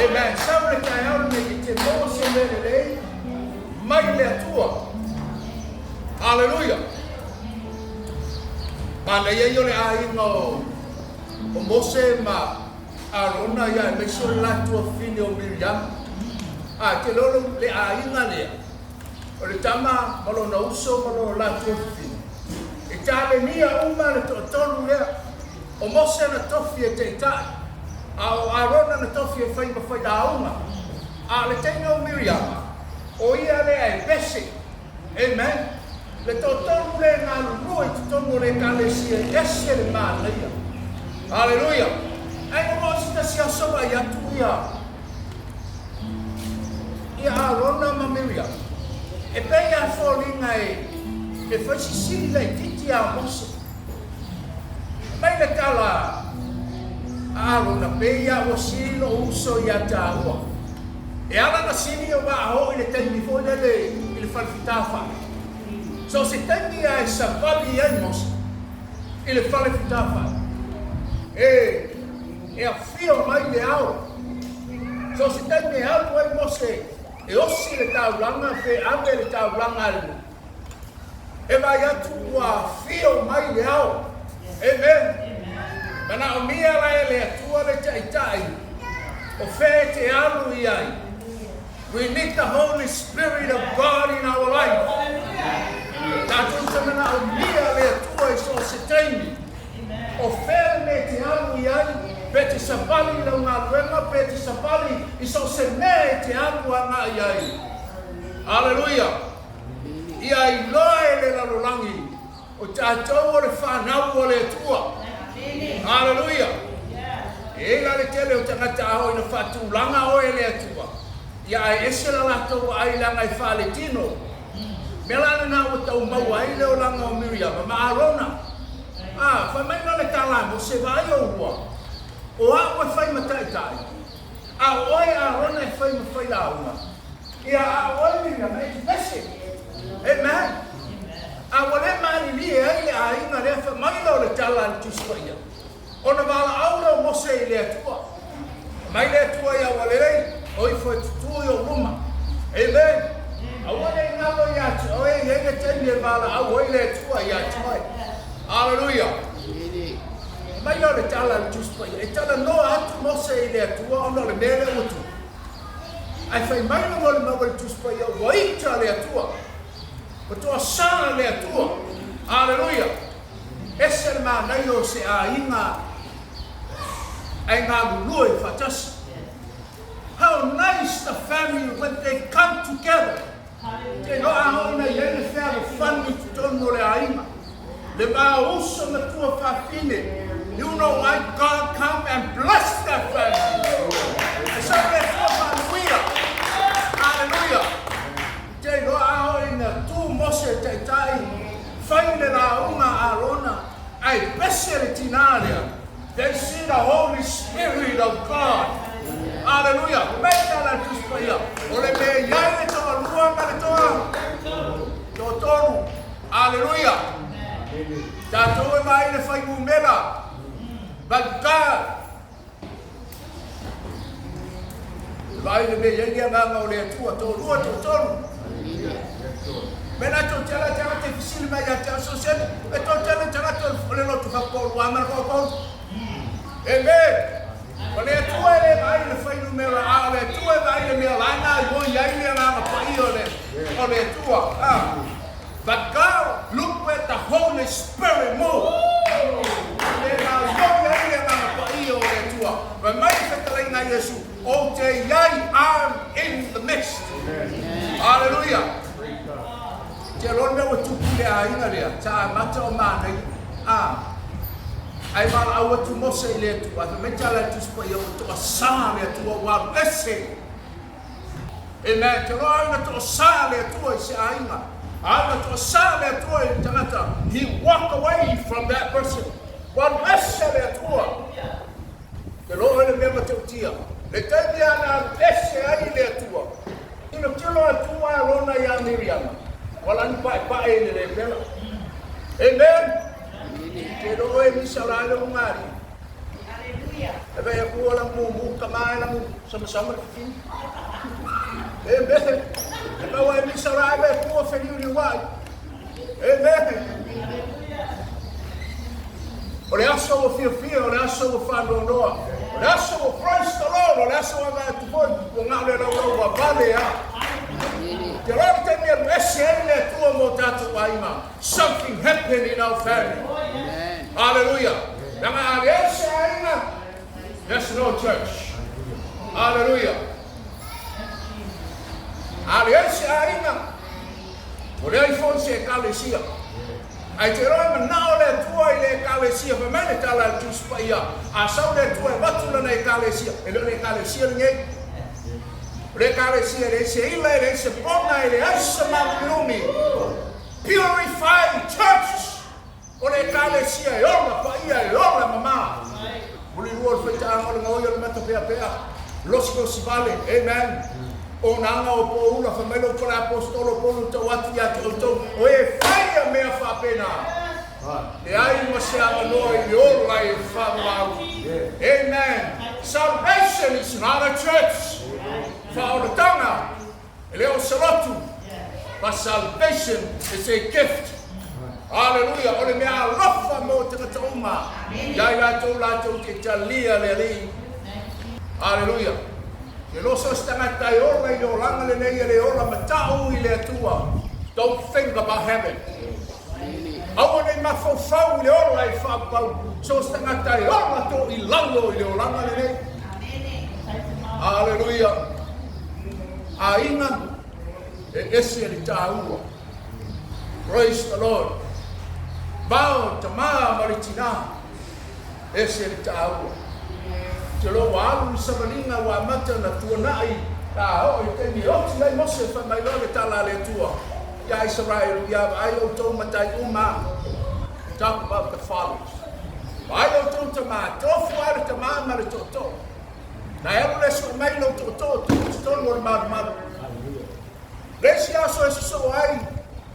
Amen. Sau le taeao lenei e te maua se mea lelei mai le Atua. Hallelujah. Manaia ia o le aiga o o Mose ma Arona ia aemaise o le latou afafine o Miriama. A, te iloa le aiga lea, o le tama ma lona uso ma lona latou afafine, e talenia uma le toatolu lea. O Mose na tofi e taitai, a o Arona na tofi e fai ma failauga. A o le teine o Miriama, o ia lea e pese. Amen. Le toatolu lea e galulue i totonu o le Ekalesia e ese le manaia. Haleluia. Ae ua oo se tasi aso vaai atu ia ia Arona ma Miriama, e pei lava foliga e e fai sisili laitiiti ia Mose. Mai le tala a Arona, pei lava ua sili lou uso ia tāua. E ala na sili o vaa oo i le taimi foi lele i le fale fitafaai. So o se taimi lava e savali ai Mose i le fale fitafaai, e, e afio mai le ao. So o se taimi e alu ai Mose e osi le taulaga pe ave le taulaga a le nuu, e vaai atu ua afio mai le ao. Amen. Manaomia la e le Atua le Taitai o fea e te alu i ai. We need the Holy Spirit of God in our life. Tatou te manaomia le Atua i so o se taimi. O fea le mea e te alu i ai, pe te savali i lau galuega, pe te savali i so o se mea e te alu agai ai. Aleluia! Ia iloa e le lalolagi o tatou o le fanau a le Atua. Aleluia! E i ai la le tele o tagata a oo ina faatulaga oe e le Atua, ia ae ese la latou vaai leaga e faaletino. Mea la lena ua tau maua ai le olaga o Miriama ma Arona. A, fai mai la le tala a Mose, Vaai oulua, o au e fai ma taitai, a o oe Arona e fai ma failauga. Ia, a o oe Miriama e te pese. Amen. A ua le malilie ai le aiga lea, fai mai la o le tala a le Tusi Paia, Ona valaau lea o Mose i le Atua. Fai mai le Atua ia ua lelei, o ifo e tutū i ou luma. Amen. Aua ne i galo ia te oe, e i ai le taimi e valaau ai le Atua ia te oe. Aleluia. Fai mai lea o le tala a le Tusi Paia, e talanoa atu Mose i le Atua ona o le mea lea ua tupu. Ae fai mai le molimau a le Tusi Paia, ua ita le Atua. Ua toasā le Atua. Aleluia. Ese le manaia o se aiga ae galulue faatasi. How nice the family when they come together. Te iloa a oo ina i ai le fealofani i totonu o le aiga. Le va uso matua fafine. You know why God come and bless that family. E sau le Atua faamanuia. Hallelujah. Te iloa a oo ina tu Mose e taitai, fai le lauga a Arona, ae pese le tinā lea. They see the Holy Spirit of God. Hallelujah. Mai tala le Tusi Paia. O le mea i ai le toalua ma le toa. Toatolu. Hallelujah. Tatou e vaai le fuainumera. But God. E vaai le mea i ai le agaga o le Atua. Toalua, toatolu. Mena tou te ala te ala te fesili mai ia te au soseni, e tou te ala tagata o le loto faapolua ma le toatolu. Amen. O le Atua e le vaai i le fuainumera, a o le Atua e vaai i le mea la e gaoioi ai le agaga paia o le, o le Atua. Ah. But God look where the Holy Spirit move. Le gaoioi ai le agaga paia o le Atua. Fai mai le fetalaiga a Iesu, Ou te i ai, I'm in the midst. Hallelujah. Te aloa le mea ua tupu i le aiga lea, sa amata o manaia. A, ae valaau atu Mose i le Atua, fai mai tala e Tusi Paia, ua toasā le Atua ua alu ese. Amen. Te aloa au ina toasā le Atua i se aiga. A ina toasā le Atua i le tagata, he walk away from that person. Ua alu ese le Atua. Te loa le mea matautia, le taimi a na alu ese ai le Atua. Tilotilo atu a Arona iā Miriama, ua lani paepae i le lepela. Amen. Te loa e misa la le ugari. E vaai atu ua lamumu tama e lamu samasama le fafine. Amen. E pau e misa la e vaai atu ua feliuliuai. Amen. O le aso ua fiafia, o le aso ua faanoanoa, o le aso ua praise the Lord, o le aso ua vaai atu foi, ua na o le laulau vavale lava. Te loa le taimi e alu ese ai le Atua mo tatou aiga. Something happen in our family. Hallelujah. Leaga a leai se aiga, there's no church. Hallelujah. A leai se aiga, ua leai foi se Ekalesia. Ae te iloa e manao le Atua i le Ekalesia, fai mai le tala a le Tusi Paia, a sau le Atua e avatu lana Ekalesia, e le o le Ekalesia lenei. O le Ekalesia e leai se ila, e leai se pona, e leai se malumiumi. Purified Church! O le Ekalesia e ola paia, e ola mama. Mulilua o le faitaaga o le gaoi o le matapeapea, losilosi vale. Amen. O na aga o poula, fai mai lou tala aposetolo o Paulo tau atu ia te outou, o e faia mea faapena, leai ma se avanoa i le ola e faavavau. Amen. Salvation is not a church. Faaolataga e le o se lotu, but salvation is a gift. Hallelujah. O le mea alofa mo tagata uma, ia i latou latou te talia le Alii. Hallelujah. Ke loso se tagata e ola i le olaga lenei e le ola matau i le Atua. Don't think about heaven. Aua nei mafaufau i le ola e faapau. So se tagata e ola to i lalo i le olaga lenei. Hallelujah. Aiga e ese le taua. Praise the Lord. Vao tama ma le tina. Ese le taua. Te loa ua alu le savaliga ua amata ona tuanai a oo i le taimi e oti ai Mose fai mai loa le tala a le Atua iā Isaraelu, Ia vaai outou matai uma, talk about the fathers, vaai outou tama, tofu lava le tama ma le tootoo. Na e alu le sue mai lou tootoo tuu i totonu o le malumalu. Le isi aso e sosoo ai,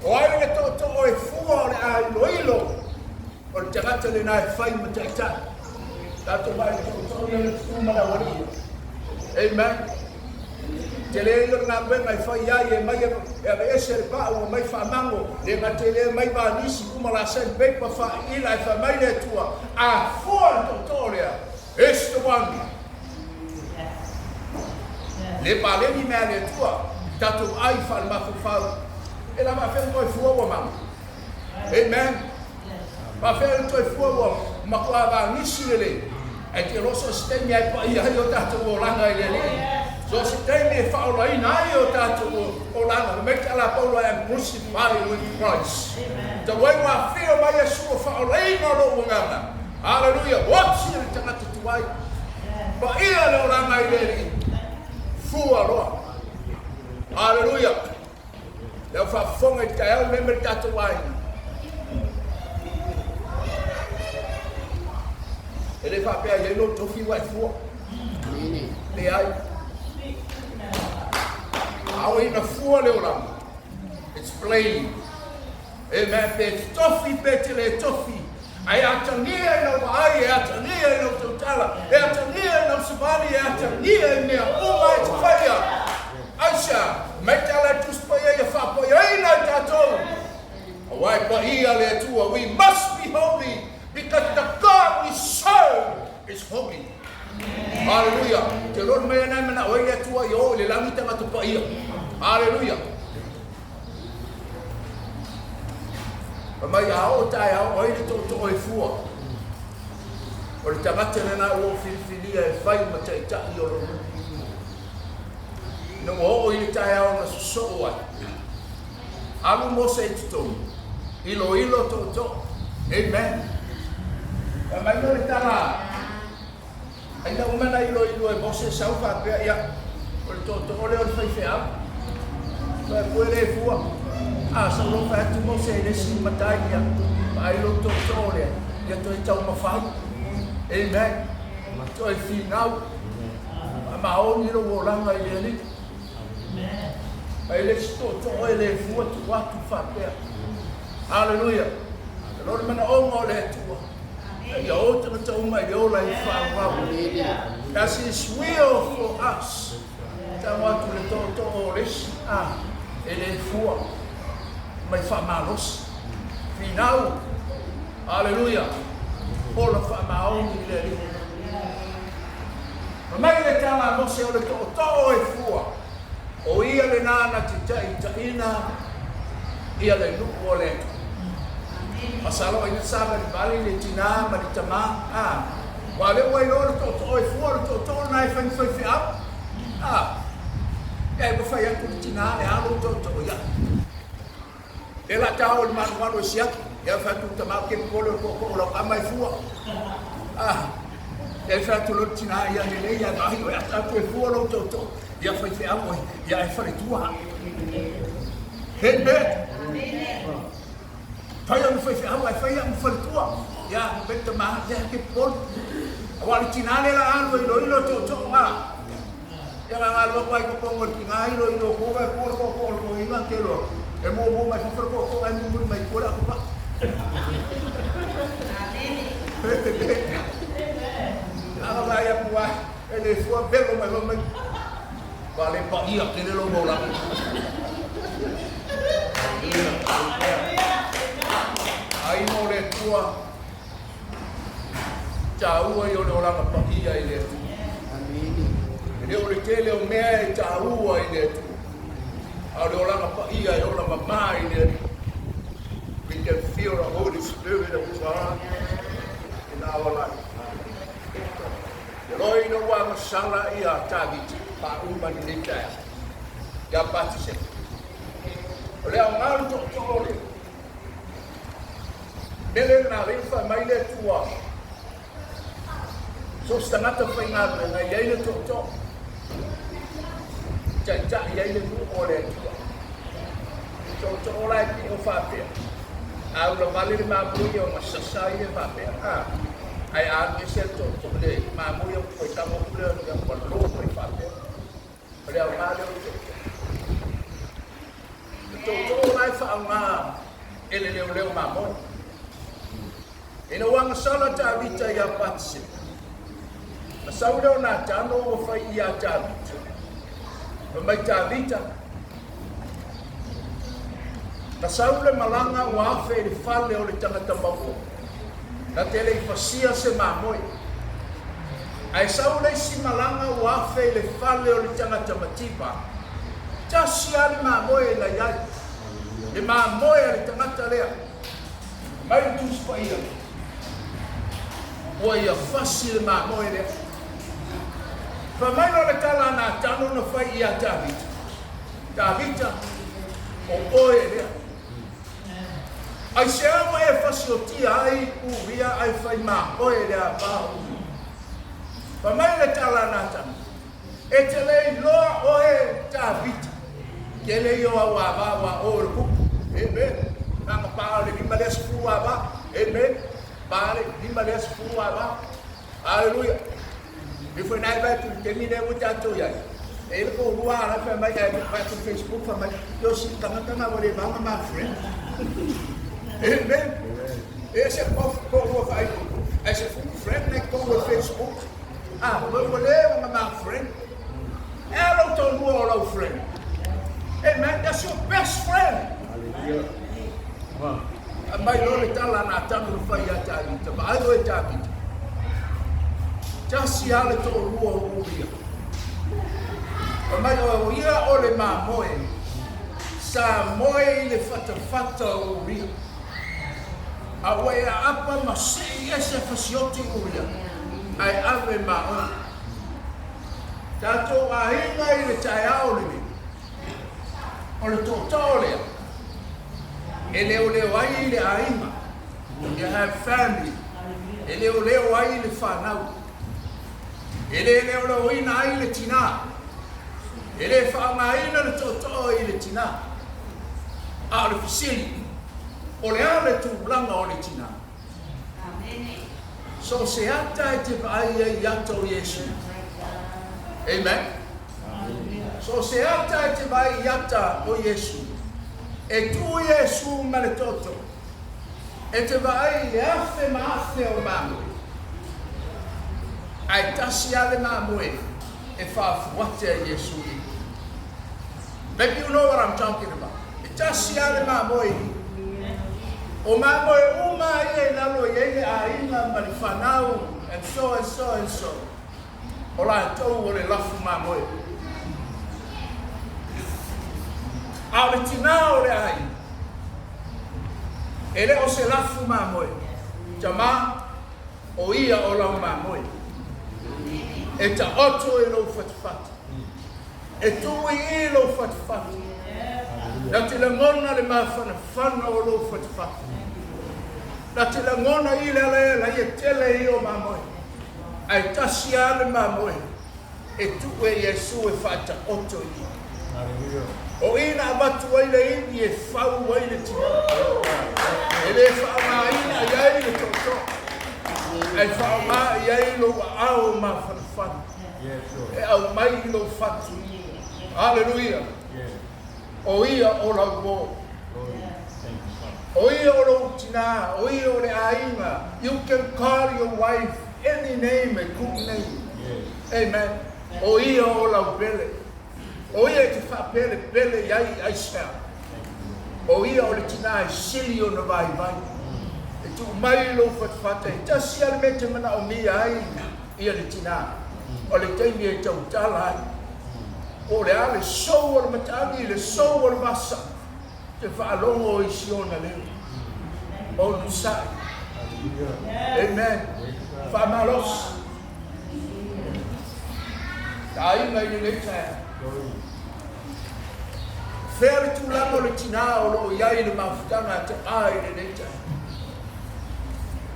o ai le tootoo e fua o le a iloilo, O le tagata lena e fai ma taitai. Tatou vaai i le tootoo ia le tutū ma le aualii. Amen. Tele ia o le galuega e fai ai e mai e aveese le pau, aumai faamago, le gata i lea aumai vanisi, uma la sandpaper faaiila e fai mai le Atua, a fua le tootoo lea, it's the one. Le paleni mea a le Atua, tatou ai faale-mafaufau. E lava afea le toe fua ua mago. Amen. Faafeai le toe fua ua matua vagisi lelei. Ae te iloa so o se taimi lava e paia ai o tatou olaga i le Alii. So o se taimi e faaolaina ai o tatou olaga. Fai mai te ala a Paulo, I am crucified with Christ. Talu ai ua afio mai Iesu ua faaolaina lou agaga. Hallelujah. Oti le tagata tuai. Paia le olaga i le Alii. Fua loa. Hallelujah. Le au faafofoga i le taeao lenei ma le tatou aiga. E le faapea i ai lou tofi ua e fua. Leai. A o ina fua le olaga. It's plain. Amen. Pe te tofi, pe te le tofi. Ae atagia i lau vaai, e atagia i lau tautala, e atagia i lau savali, e atagia i mea uma e te faia. Aisea? Mai te ala e Tusi Paia ia faapaiaina i tatou. Aua e paia le Atua. We must be holy because the God we serve is holy. Hallelujah. Te loli mai ana e manao ai le Atua ia oo i le lagi tagata paia. Hallelujah. Fai mai, a oo taeao, o ai le tootoo e fua? O le tagata lena ua ou filifilia e fai ma taitai o lou nuu. Ina ua oo i le taeao na sosoo ai, alu Mose i totonu, iloilo tootoo. Amen. Fai mai loa le tala, Ai na uma na iloilo e Mose sau faapea, ia, o le tootoo lea o le faifeau. Toe pue le fua. A sau loa fai atu Mose i le isi matai, ia, vaai lou tootoo lea, ia toe taumafai. Amen. Toe finau. Faamaoni lou olaga i le Alii. Ai le isi tootoo e le fua tuu atu faapea. Hallelujah. Lona manaoga o le Atua. Ia o tagata uma i le ola i faaauau. That's His will for us. Tago atu le tootoo o le isi, a, e le fua mai faamalosi. Finau. Aleluia. Ola faamaoni i le Alii. Fai mai le tala a Mose o le tootoo e fua, o ia lena na te taitaiina ia le nuu o le Atua. Masalo ai na savalivali le tina ma le tama, a, aua o lea ua iloa le tootoo e fua, o le tootoo lena e fai ma faifeau. A, ia ua fai atu le tina, le alo o tootoo ia. Lea la ta o i le malumalu e siaki, ia fai atu le tama, ou te popole o le tootoo o lau tama e fua. A, ia fai atu loa le tina, ia lelei ae vaai oe, a ta atu e fua lou tootoo, ia faifeau oe, ia e faletua. Amen. Fai au ma faifeau ae fai au ma faletua. Ia, fai le tama, ia ke popole. Aua o le tina lea la alu e iloilo tootoo a. Ia na alu atu ai totonu o le tina iloilo atu e po le tootoo o le toeaina te iloa. E muamua mai fafo le tootoo ae mulimuli mai tua le atuvaa. A vaai atu lava e le fua velo mai fai mai. Ua le paia tele lou olaga. Aiga o le Atua, taua ia o le olaga paia i le Atua. E le o le tele o mea e taua i le Atua, a o le olaga paia e ola mama i le Alii. We can feel the Holy Spirit of God in our life. Loi ina ua agasala ia Tavita faauma lenei taeao ia Patisema. O le aoga o le tootoo lea, mele lena lea ua fai mai le Atua, so o se tagata faigaluega e i ai le tootoo, taitai ai le nuu o le Atua. Tootoo la e pio faapea, a ula vale le mamoe ia ona sasa ai lea faapea, a, ae a alu ese le tootoo le mamoe ia ona toe tago atu lea ia ua lo mai faapea. O le aoga lea o le tootoo. O le tootoo la e faaaoga e le leoleo mamoe. Ina ua agasala Tavita iā Patisema, na sau lea o Natano ua fai iā Tavita. Fai mai Tavita, Na sau le malaga ua afe i le fale o le tagata mauoa, na te le i fasia se mamoe. Ae sau le isi malaga ua afe i le fale o le tagata mativa, tasi lava le mamoe na i ai, le mamoe a le tagata lea. Mai le Tusi Paia, ua ia fasi le mamoe lea. Fai mai loa le tala a Natano na fai ia Tavita, Tavita, o oe lea. Aisea ua e fasiotia ai Uria ae fai mamoe le ava o Uria? Fai mai le tala a Natano, E te le iloa oe Tavita, tele ia o au ava aua o oe o le kupu. Amen. Nanga pa o le lima lea sefulu ava. Amen. Pa le lima lea sefulu ava. Aleluia. E foi nai vai tu taimi lea ua tatou i ai. E le ko lua ala fai mai ai vai tu Facebook fai mai yo si tangata na wale vanga ma friend. Amen. E se ko ko lua fai. E se fu friend nei ko Facebook. A, ua ua le ua ma friend. E a lou toalua o lau friend. Amen. That's your best friend. Aumai loa le tala a Natano na fai ia Tavita. Vaai oe Tavita. Tasi lava le toalua o Uria. Fai mai oe, o ia o le mamoe sa moe i le fatafata o Uria. A ua e aapa ma sii ese fasioti Uria, ae ave ma oe. Tatou aiga i le taeao lenei, o le tootoo lea e leoleo ai le aiga, you have family, e leoleo ai le fanau, e le leoleoina ai le tina, e le faaaogaina le tootoo i le tina. A o le fesili, O le a le tulaga o le tina? So o se ata e te vaai ai i ata o Iesu. Amen. So o se ata e te vaai i ata o Iesu. E tu Iesu ma le tootoo. E te vaai i le afe ma afe o mamoe, ae tasi lava le mamoe e faafuate ai Iesu i i. Maybe you know what I'm talking about. E tasi lava le mamoe i i. O mamoe uma ia i lalo e i ai le aiga ma le fanau and so and so and so. O latou o le lafu mamoe. A o le tinā o le aiga, e le o se lafu mamoe. Tamā, o ia o lau mamoe. E taoto i lou fatufatu. E tuu i i lou fatufatu. Na te lagona le mafanafana o lou fatufatu. Na te lagona i le ala e ala ia tele ia o mamoe. Ae tasi lava le mamoe e tuu e Iesu e faataoto i i. O i na avatu ai le ivi e fau ai le tina. E le faaaogaina i ai le tootoo, ae faaaoga i ai lou aao mafanafana e aumai i lou fatu. Aleluia! O ia o lau uo. O ia o lou tinā, o ia o le aiga. You can call your wife any name, a good name. Amen. O ia o lau pele. O ia e te faapelepele i ai i aisea. O ia o le tinā e sili ona vaivai. E tuu mai i lou fatafata, e tasi lava le mea e te manaomia ai ia le tinā, o le taimi e tautala ai. Po o le a le sou o le matagi, le sou o le vasa, te faalogo i si ona leo. Onosai. Amen. Faamalosi. Aiga i lenei taeao. Fea le tulaga o le tinā o lo o i ai le mafutaga a tamā i lenei taeao.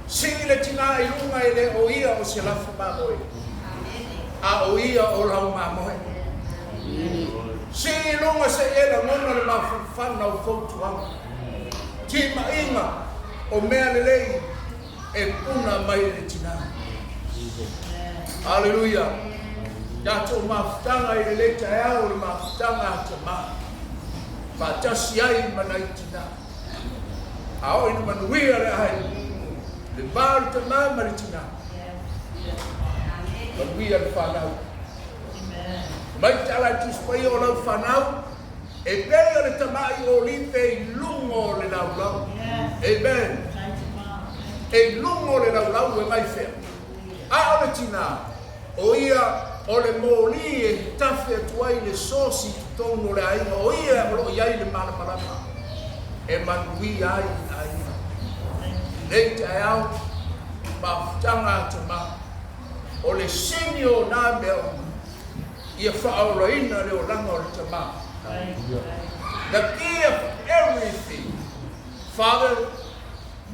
Sii le tinā i luga e le o ia o se lafu mamoe, a o ia o lau mamoe. Sii i luga se i e lagona le mafanafana o fautuaga, timaiga o mea lelei e puna mai i le tinā. Aleluia! Tatou mafutaga i lenei taeao o le mafutaga a tamā, faatasi ai ma nai tinā. A oo ina manuia le aiga, le va o le tamā ma le tinā, manuia le fanau. Mai tala e Tusi Paia o lau fanau, e pei o le tamai olive i luga o le laulau. Amen. E i luga o le laulau e mai fea. A o le tinā, o ia o le moli e tafe atu ai le sosi i totonu o le aiga, o ia o lo o i ai le malamalama e manuia ai aiga. Nei taeao, mafutaga a tamā, o le sini o nā mea uma, ia faaolaina le olaga o le tamā. The key of everything, Father,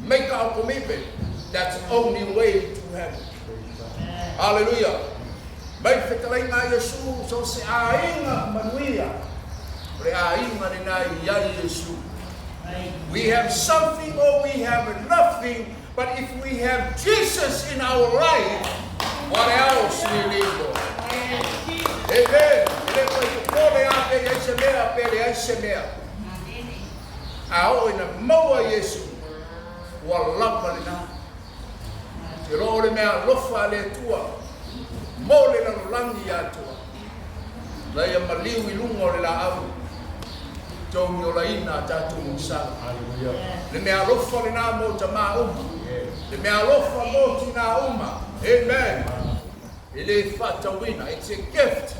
make our commitment. That's the only way to heaven. Hallelujah. Mai le fetalaiga a Iesu, so se aiga manuia, o le aiga lena e i ai Iesu. We have something or we have nothing, but if we have Jesus in our life, what else we need more? Amen. E le toe popole a pe i ai se mea, pe leai se mea. A oo ina maua Iesu, ua lava lena. Te loa o le mea alofa a le Atua mo le lalolagi atoa. Na ia maliu i luga o le laau togi olaina a tatou mogisala. Le mea alofa lena mo tamā uma. Le mea alofa mo tinā uma. Amen. E le faatauina. It's a gift.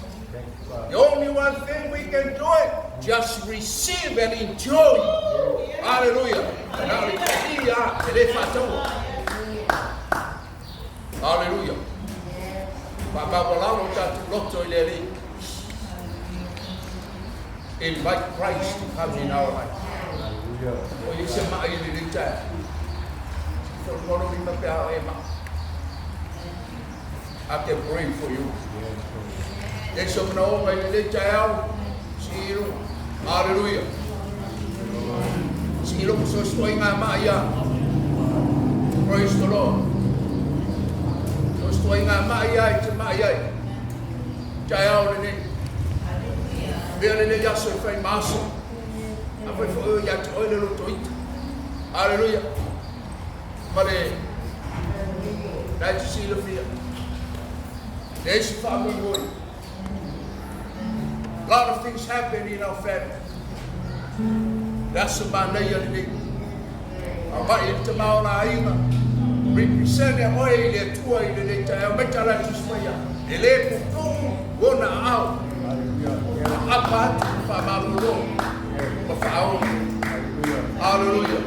The only one thing we can do it, just receive and enjoy. Hallelujah. Na o le talia, e le faataua. Hallelujah. Faamaualalo tatou loto i le Alii. Invite Christ to come in our life. O i se mai i lenei taeao. Fono lima pe a o e maa. I can pray for you. E se manaoga i lenei taeao, sii i luga. Hallelujah. Sii i luga so so i ngā maa ia. Praise the Lord. So so i ngā maa ia i te maa ia. Taeao lenei. Mea lenei aso e whai maaso. A whai fo ia te oile loto ita. Hallelujah. Ma le na e te silafia, leai se faamoemoe. Lot of things happen in our family. Le aso manaia lenei. Agai i le tama o le aiga. Represent oe i le Atua i lenei taeao. Mai tala atu faia. E le pupuu ona aao. Apa atu faamalolo. Ma faaono. Hallelujah.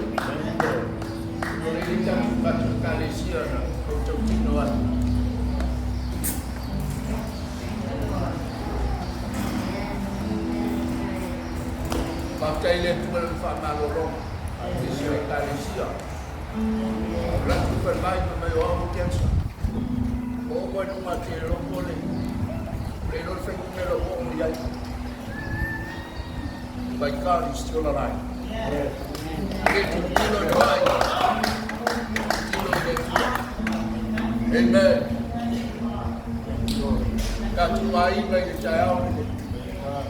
O le le tatou tatou ekalesia na fautautino atu. Faafetai i le Atua i lana faamalologa i se ekalesia. O le atu fai mai ma mai o au cancer. O o mai luga te loko le le lo fuainumera ua oo i ai. My God is still alive. E tilotilo i le mai. Tilotilo i le Atua. Amen. Tatou aiga i le taeao lenei.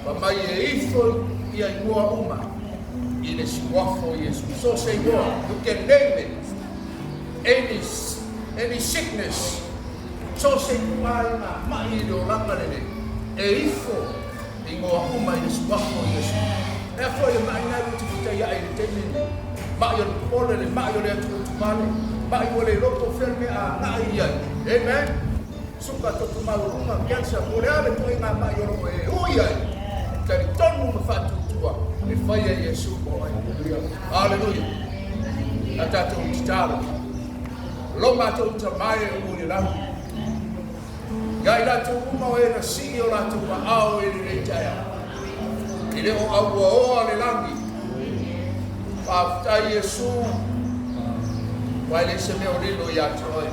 Fa mai e ifo ia igoa uma i le suafa o Iesu. So se igoa, you can name it. Any sickness. So se ituaiga mai i le olaga lenei. E ifo igoa uma i le suafa o Iesu. Ea foi le mai nai ua tifita ia i le taimi lenei. Mai o le popole, le mai o le atuatuvale, mai ua le iloa po o fea le mea a agai i ai. Amen. Suka toto maualuga, cancer, po o le a le ituaiga mai o lo o e ui ai. Talitonu ma faatuatua e faia Iesu mo oe. Hallelujah. A tatou tatalo. Lo matou Tama e o i le lagi. Ia i latou uma o e na sii o latou aao i lenei taeao. I le o auaoa le lagi. Faafetai Iesu. Ua e leai se mea o lilo ia te oe.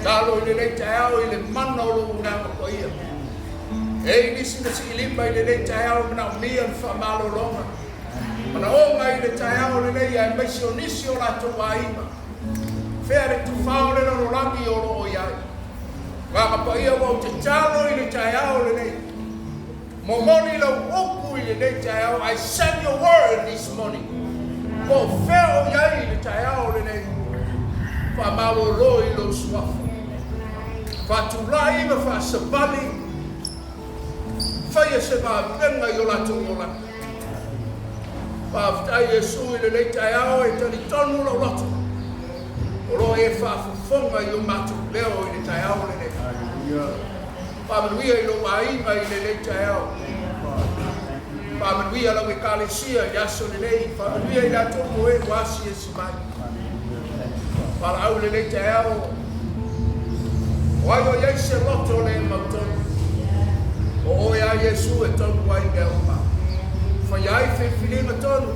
Talo i lenei taeao i le mana o lou Agaga Paia. E i nisi na siilima i lenei taeao manaomia le faamalologa. Manaoga i le taeao lenei aemaise o nisi o latou aiga. Fea le tufao le lalolagi o lo o i ai. Agaga Paia ua ou tatalo i le taeao lenei. Momoli lau upu i lenei taeao. I send your word this morning. Po o fea o i ai i le taeao lenei. Faamalolo i lou suafa. Faatulai ma faasavali. Faia se vavega i o latou olaga. Faafetai Iesu i lenei taeao e talitonu lou loto. O lo o e faafofoga i o matou leo i le taeao lenei. Faamanuia i lou aiga i lenei taeao. Faamanuia lau ekalesia i le aso lenei. Faamanuia i latou mo e ua asiasi mai. Valaau i lenei taeao. O ai o i ai se loto le mautonu. O oe a Iesu e tonu ai mea uma. Faia ai filifiliga tonu.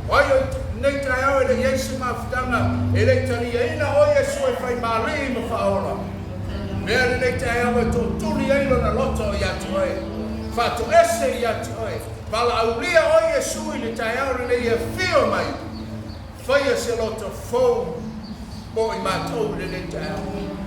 O ai o i nei taeao e le i ai se mafutaga e le i taliaina o Iesu e fai mali ma faaola. Mea lenei taeao e tootuli ai lona loto ia te oe. Faatoese ia te oe. Valaaulia o Iesu i le taeao lenei e afio mai. Faia se loto fou mo i matou i lenei taeao.